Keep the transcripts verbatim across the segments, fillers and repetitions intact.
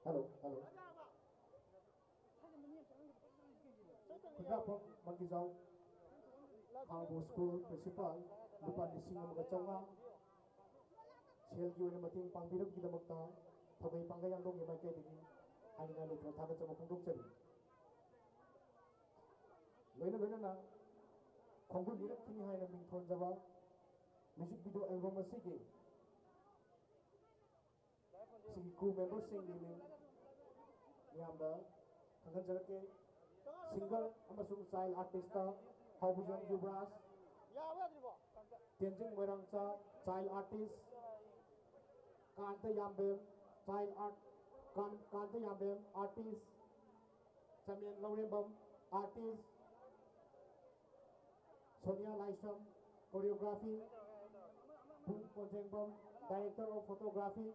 Hello, hello. Khundrakpam Mangijao, Khangbo school principal, ꯂꯨꯄꯥ ꯂꯤꯁꯤꯡ ꯑꯃꯒ ꯆꯥꯝꯃꯉꯥ꯫ ꯁꯦꯜꯒꯤ ꯑꯣꯏꯅ ꯃꯇꯦꯡ ꯄꯥꯡꯕꯤꯔꯛꯄꯒꯤꯗꯃꯛꯇ ꯊꯧꯒꯩ ꯄꯥꯡꯒꯩ ꯌꯥꯡꯗꯣꯡꯒꯤ ꯃꯥꯏꯀꯩꯗꯒꯤ ꯍꯥꯏꯅꯤꯡꯉꯥꯏ ꯂꯩꯇꯅ ꯊꯥꯒꯠꯆꯕ ꯐꯣꯡꯗꯣꯛꯆꯔꯤ꯫ ꯂꯣꯏꯅ ꯂꯣꯏꯅꯅ ꯈꯣꯡꯒꯨꯜ ꯂꯤꯔꯛꯈꯤꯅꯤ ꯍꯥꯏꯅ ꯃꯤꯡꯊꯣꯟꯖꯕ ꯃ꯭ꯌꯨꯖꯤꯛ ꯚꯤꯗꯤꯑꯣ ꯑꯦꯜꯕꯝ ꯑꯁꯤꯒꯤ ꯁꯤꯒꯤ ꯀ꯭ꯔꯨ ꯃꯦꯝꯕꯔꯁꯤꯡꯒꯤ ꯃꯤꯡ ꯃꯤꯌꯥꯝꯗ ꯈꯪꯍꯟꯖꯔꯛꯀꯦ꯫ ꯁꯤꯡꯒꯔ ꯑꯃꯁꯨꯡ child artist Haobijam Yubraj, Tenzing Moirangcha, child artist, Kanta Yambem, child art, Kan-, Kanta Yambem, artist, Chamen Lourembam, artist, Sonia Laishram, choreography, Pung Konjengbam, director of photography,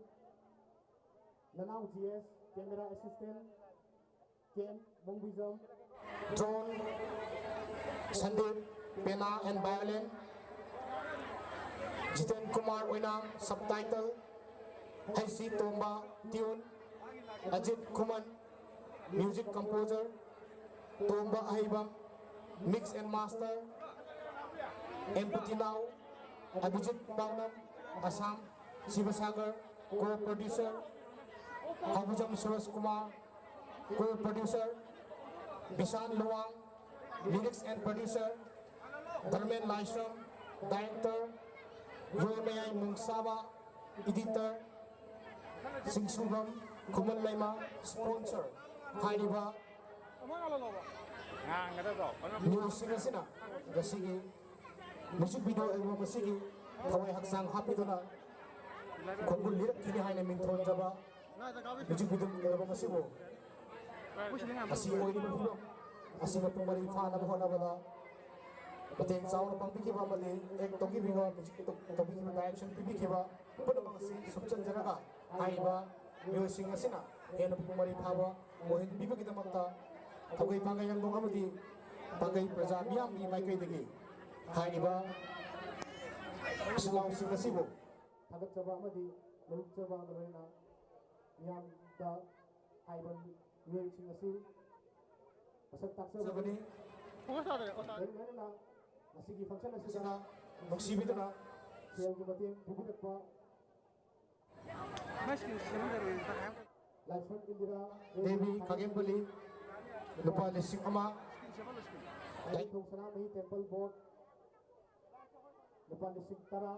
Nanao G S, camera assistant, Ken Mongbijam, drone, Sandeep, pena and violin, Jiten Kumar Oinam, subtitle, Heisi Tomba, tune, Ajit Khuman, music composer, Tomba Aheibam, mix and master, M Putinao, Abhijit Paonam, Asham, Sibsagar, ꯀꯣ producer, Haobijam Suraj Kumar, co producer, Bishan Luwang, lyrics and producer, Dharmen Laishram, director, Yoimayai Mongshaba, editor, Shingshubam Khuman Leima, sponsor. ꯍꯥꯏꯔꯤꯕ ꯃꯤꯑꯣꯏꯁꯤꯡ ꯑꯁꯤꯅ ꯉꯁꯤꯒꯤ music video album ꯑꯁꯤꯒꯤ ꯊꯋꯥꯏ ꯍꯛꯆꯥꯡ ꯍꯥꯞꯄꯤꯗꯨꯅ ꯈꯣꯡꯒꯨꯜ ꯂꯤꯔꯛꯈꯤꯅꯤ ꯍꯥꯏꯅ ꯃꯤꯡꯊꯣꯟꯖꯕ music video album ꯑꯁꯤꯕꯨ ꯑꯁꯤ ꯑꯣꯏꯔꯤꯕ ꯐꯤꯕꯝ ꯑꯁꯤ ꯃꯄꯨꯡ ꯃꯔꯩ ꯐꯥꯅꯕ ꯍꯣꯠꯅꯕꯗ ꯃꯇꯦꯡ ꯆꯥꯎꯅ ꯄꯥꯡꯕꯤꯈꯤꯕ ꯑꯃꯗꯤ ꯑꯦꯛ ꯇꯧꯕꯤꯈꯤꯕ, ꯃ꯭ꯌꯨꯖꯤꯛ ꯇꯧꯕꯤꯈꯤꯕ, ꯗꯥꯏꯔꯦꯛꯁꯟ ꯄꯤꯕꯤꯈꯤꯕ ꯄꯨꯝꯅꯃꯛ ꯑꯁꯤ ꯁꯨꯞꯆꯟꯖꯔꯒ ꯍꯥꯏꯔꯤꯕ ꯃꯤꯑꯣꯏꯁꯤꯡ ꯑꯁꯤꯅ ꯍꯦꯟꯅ ꯃꯄꯨꯡ ꯃꯔꯩ ꯐꯥꯕ ꯑꯣꯏꯍꯟꯕꯤꯕꯒꯤꯗꯃꯛꯇ ꯊꯧꯒꯩ ꯄꯥꯡꯒꯩ ꯌꯥꯡꯗꯣꯡ ꯑꯃꯗꯤ ꯄꯥꯡꯒꯩ ꯄ꯭ꯔꯖꯥ ꯃꯤꯌꯥꯝꯒꯤ ꯃꯥꯏꯀꯩꯗꯒꯤ ꯍꯥꯏꯔꯤꯕ ꯁꯤꯜꯂꯥꯎꯁꯤꯡ ꯑꯁꯤꯕꯨ ꯊꯥꯒꯠꯆꯕ ꯑꯃꯗꯤ ꯅꯣꯂꯨꯛꯆꯕ ꯑꯃ ꯂꯣꯏꯅꯅ ꯃꯤꯌꯥꯝꯗ ꯍꯥꯏꯕ ꯃꯤꯑꯣꯏꯁꯤꯡ ꯑꯁꯤ ꯃꯁꯛ ꯇꯥꯛꯆꯕꯅꯤ꯫ ꯂꯣꯏꯅꯅ ꯉꯁꯤꯒꯤ function ꯑꯁꯤꯗ ꯅꯨꯡꯁꯤꯕꯤꯗꯨꯅ ꯁꯦꯜꯒꯤ ꯃꯇꯦꯡ ꯄꯤꯕꯤꯔꯛꯄ ꯂꯥꯏꯁ꯭ꯔꯝ ꯏꯟꯗꯤꯔꯥ ꯗꯦꯕꯤ ꯈꯥꯒꯦꯝꯄꯜꯂꯤ ꯂꯨꯄꯥ ꯂꯤꯁꯤꯡ ꯑꯃ, ꯂꯥꯏꯅꯤꯡꯊꯧ ꯁꯅꯥꯃꯍꯤ temple board ꯂꯨꯄꯥ ꯂꯤꯁꯤꯡ ꯇꯔꯥ,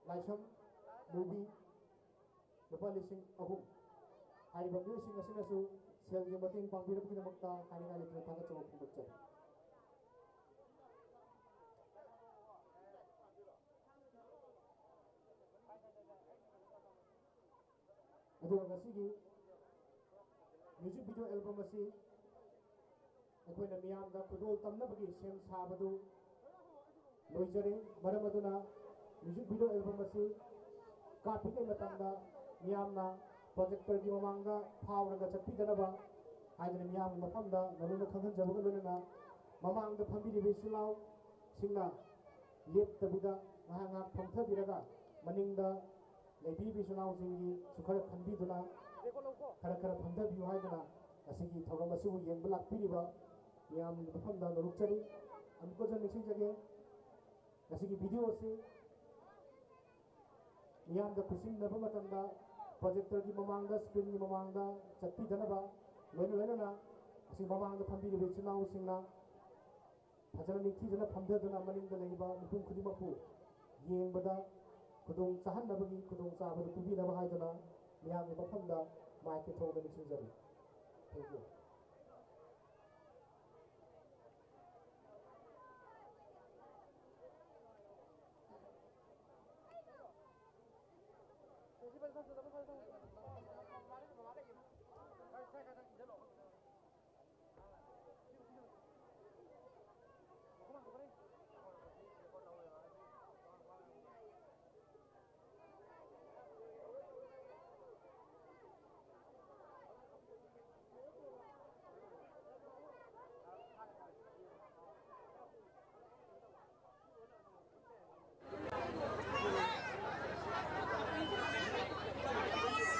ꯂꯥꯏꯁ꯭ꯔꯝ ꯃꯨꯕꯤ ꯂꯨꯄꯥ ꯂꯤꯁꯤꯡ ꯑꯍꯨꯝ꯫ ꯍꯥꯏꯔꯤꯕ ꯃꯤꯑꯣꯏꯁꯤꯡ ꯑꯁꯤꯅꯁꯨ ꯁꯦꯜꯒꯤ ꯃꯇꯦꯡ ꯄꯥꯡꯕꯤꯔꯛꯄꯒꯤꯗꯃꯛꯇ ꯍꯥꯏꯅꯤꯡꯉꯥꯏ ꯂꯩꯇꯅ ꯊꯥꯒꯠꯆꯕ ꯐꯣꯡꯗꯣꯛꯆꯔꯤ꯫ ꯑꯗꯨꯒ ꯉꯁꯤꯒꯤ music video album ꯑꯁꯤ ꯑꯩꯈꯣꯏꯅ ꯃꯤꯌꯥꯝꯗ ꯈꯨꯗꯣꯜ ꯇꯝꯅꯕꯒꯤ ꯁꯦꯝ ꯁꯥꯕꯗꯨ ꯂꯣꯏꯖꯔꯦ꯫ ꯃꯔꯝ ꯑꯗꯨꯅ music video album ꯑꯁꯤ ꯀꯥꯞꯄꯤꯉꯩ ꯃꯇꯝꯗ ꯃꯤꯌꯥꯝꯅ projectorꯒꯤ ꯃꯃꯥꯡꯗ ꯐꯥꯎꯔꯒ ꯆꯠꯄꯤꯗꯅꯕ ꯍꯥꯏꯗꯨꯅ ꯃꯤꯌꯥꯝꯒꯤ ꯃꯐꯝꯗ ꯅꯧꯅ ꯈꯪꯍꯟꯖꯕꯒ ꯂꯣꯏꯅꯅ ꯃꯃꯥꯡꯗ ꯐꯝꯕꯤꯔꯤꯕ ꯏꯆꯤꯜ ꯏꯅꯥꯎꯁꯤꯡꯅ ꯂꯦꯞꯇꯕꯤꯗ ꯉꯥꯏꯍꯥꯛ ꯉꯥꯏꯍꯥꯛ ꯐꯝꯊꯕꯤꯔꯒ ꯃꯅꯤꯡꯗ ꯂꯩꯕꯤꯔꯤꯕ ꯏꯆꯤꯜ ꯏꯅꯥꯎꯁꯤꯡꯒꯤꯁꯨ ꯈꯔ ꯈꯟꯕꯤꯗꯨꯅ ꯈꯔ ꯈꯔ ꯐꯝꯊꯕꯤꯌꯨ ꯍꯥꯏꯗꯨꯅ ꯉꯁꯤꯒꯤ ꯊꯧꯔꯝ ꯑꯁꯤꯕꯨ ꯌꯦꯡꯕ ꯂꯥꯛꯄꯤꯔꯤꯕ ꯃꯤꯌꯥꯝꯒꯤ ꯃꯐꯝꯗ ꯅꯣꯂꯨꯛꯆꯔꯤ꯫ ꯑꯃꯨꯛꯀꯁꯨ ꯅꯤꯡꯁꯤꯡꯖꯒꯦ, ꯉꯁꯤꯒꯤ video ꯑꯁꯤ ꯃꯤꯌꯥꯝꯗ ꯈꯨꯠꯁꯤꯟꯅꯕ ꯃꯇꯝꯗ projectorꯒꯤ ꯃꯃꯥꯡꯗ, screenꯒꯤ ꯃꯃꯥꯡꯗ ꯆꯠꯄꯤꯗꯅꯕ, ꯂꯣꯏꯅ ꯂꯣꯏꯅꯅ ꯑꯁꯤ ꯃꯃꯥꯡꯗ ꯐꯝꯕꯤꯔꯤꯕ ꯏꯆꯤꯜ ꯏꯅꯥꯎꯁꯤꯡꯅ ꯐꯖꯅ ꯅꯤꯡꯊꯤꯖꯅ ꯐꯝꯊꯗꯨꯅ ꯃꯅꯤꯡꯗ ꯂꯩꯔꯤꯕ ꯃꯤꯄꯨꯝ ꯈꯨꯗꯤꯡꯃꯛꯄꯨ ꯌꯦꯡꯕꯗ ꯈꯨꯗꯣꯡ ꯆꯥꯍꯟꯅꯕꯒꯤ ꯈꯨꯗꯣꯡꯆꯥꯕꯗꯨ ꯄꯤꯕꯤꯅꯕ ꯍꯥꯏꯗꯨꯅ ꯃꯤꯌꯥꯝꯒꯤ ꯃꯐꯝꯗ micꯀꯤ ꯊꯣꯡꯗ ꯅꯤꯡꯁꯤꯡꯖꯔꯤ꯫ Thank you꯫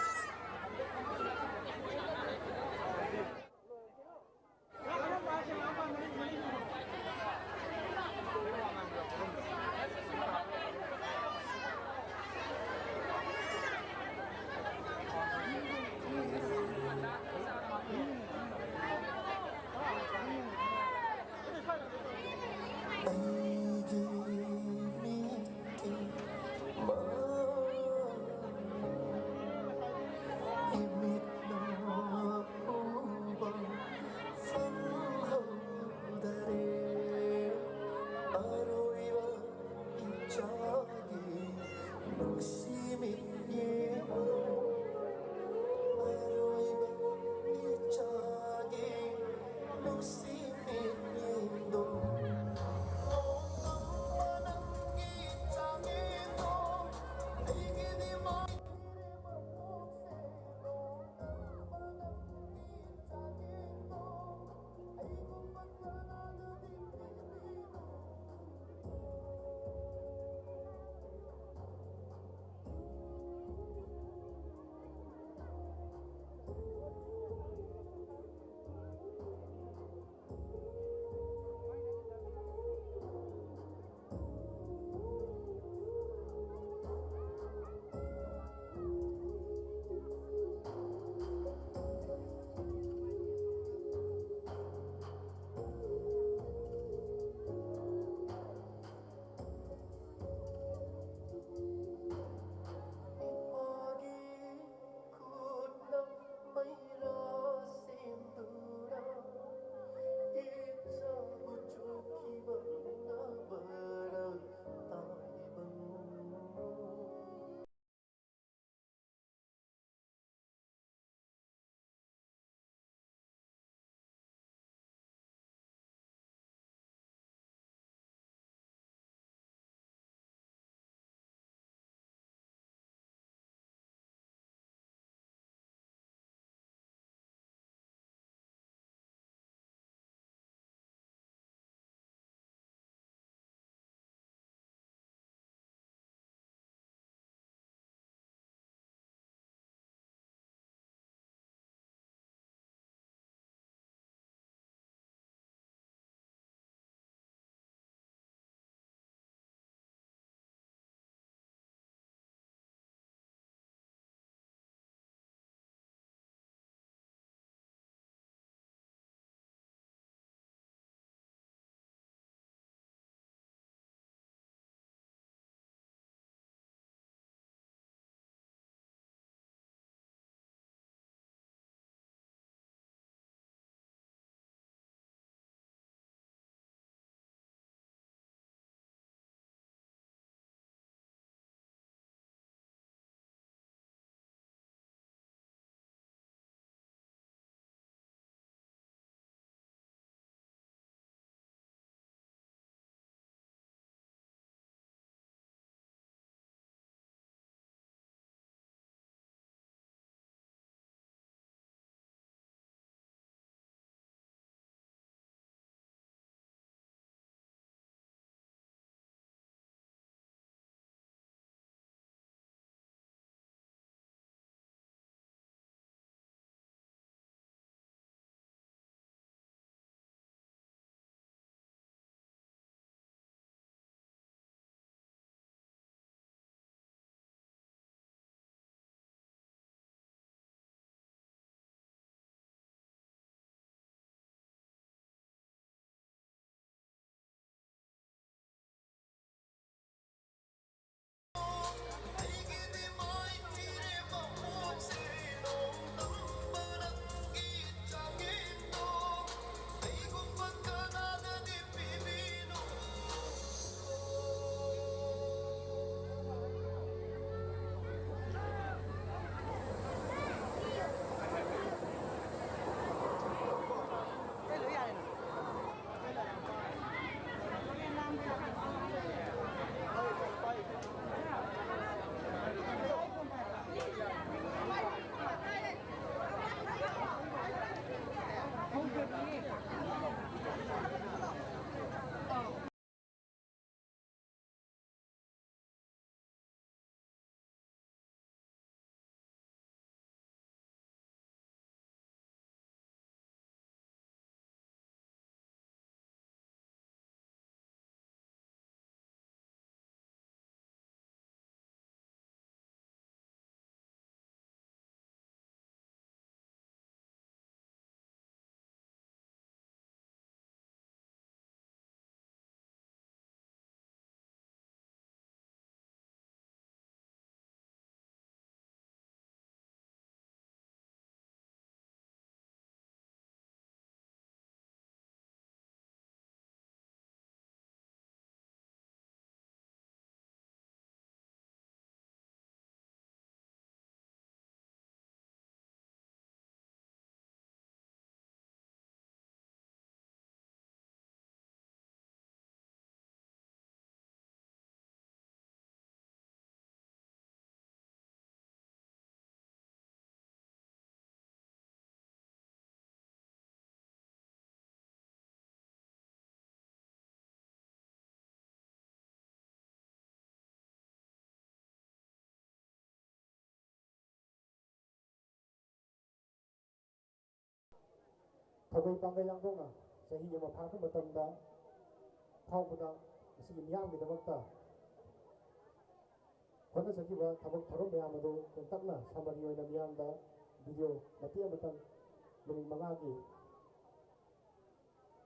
ꯊꯧꯒꯩ ꯄꯥꯡꯒꯩ ꯌꯥꯡꯗꯣꯡꯅ ꯆꯍꯤ ꯑꯃ ꯐꯥꯔꯛꯄ ꯃꯇꯝꯗ ꯐꯥꯎꯕꯗ ꯃꯁꯤꯒꯤ ꯃꯤꯌꯥꯝꯒꯤꯗꯃꯛꯇ ꯍꯣꯠꯅꯖꯈꯤꯕ ꯊꯕꯛ ꯊꯧꯔꯝ ꯃꯌꯥꯝ ꯑꯗꯨ ꯇꯦꯟꯇꯛꯅ summary ꯑꯣꯏꯅ ꯃꯤꯌꯥꯝꯗ video ꯃꯇꯦꯛ ꯑꯃꯇꯪ ꯃꯤꯅꯤꯠ ꯃꯉꯥꯒꯤ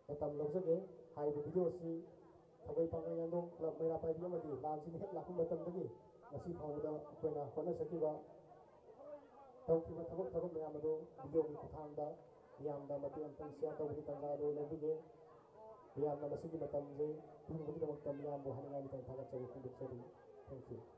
ꯃꯇꯝ ꯂꯧꯖꯒꯦ꯫ ꯍꯥꯏꯔꯤꯕ video ꯑꯁꯤ ꯊꯧꯒꯩ ꯄꯥꯡꯒꯩ ꯌꯥꯡꯗꯣꯡ club ꯃꯩꯔꯥ ꯄꯥꯏꯕꯤ ꯑꯃꯗꯤ ꯂꯥꯟꯁꯤꯅ ꯍꯦꯛ ꯂꯥꯛꯄ ꯃꯇꯝꯗꯒꯤ ꯉꯁꯤ ꯐꯥꯎꯕꯗ ꯑꯩꯈꯣꯏꯅ ꯍꯣꯠꯅꯖꯈꯤꯕ ꯇꯧꯈꯤꯕ ꯊꯕꯛ ꯊꯧꯔꯝ ꯃꯌꯥꯝ ꯑꯗꯨ video ꯒꯤ ꯈꯨꯠꯊꯥꯡꯗ ꯃꯤꯌꯥꯝꯗ ꯃꯇꯦꯛ ꯑꯃꯇꯪ share ꯇꯧꯕꯒꯤ ꯇꯥꯟꯖꯥ ꯑꯗꯨ ꯂꯧꯕꯤꯒꯦ꯫ ꯃꯤꯌꯥꯝꯅ ꯃꯁꯤꯒꯤ ꯃꯇꯝꯁꯦ ꯄꯤꯕꯤꯕꯒꯤꯗꯃꯛꯇ ꯃꯤꯌꯥꯝꯕꯨ ꯍꯥꯏꯅꯤꯡꯉꯥꯏ ꯂꯩꯇꯅ ꯊꯥꯒꯠꯆꯕ ꯐꯣꯡꯗꯣꯛꯆꯔꯤ꯫ Thank you꯫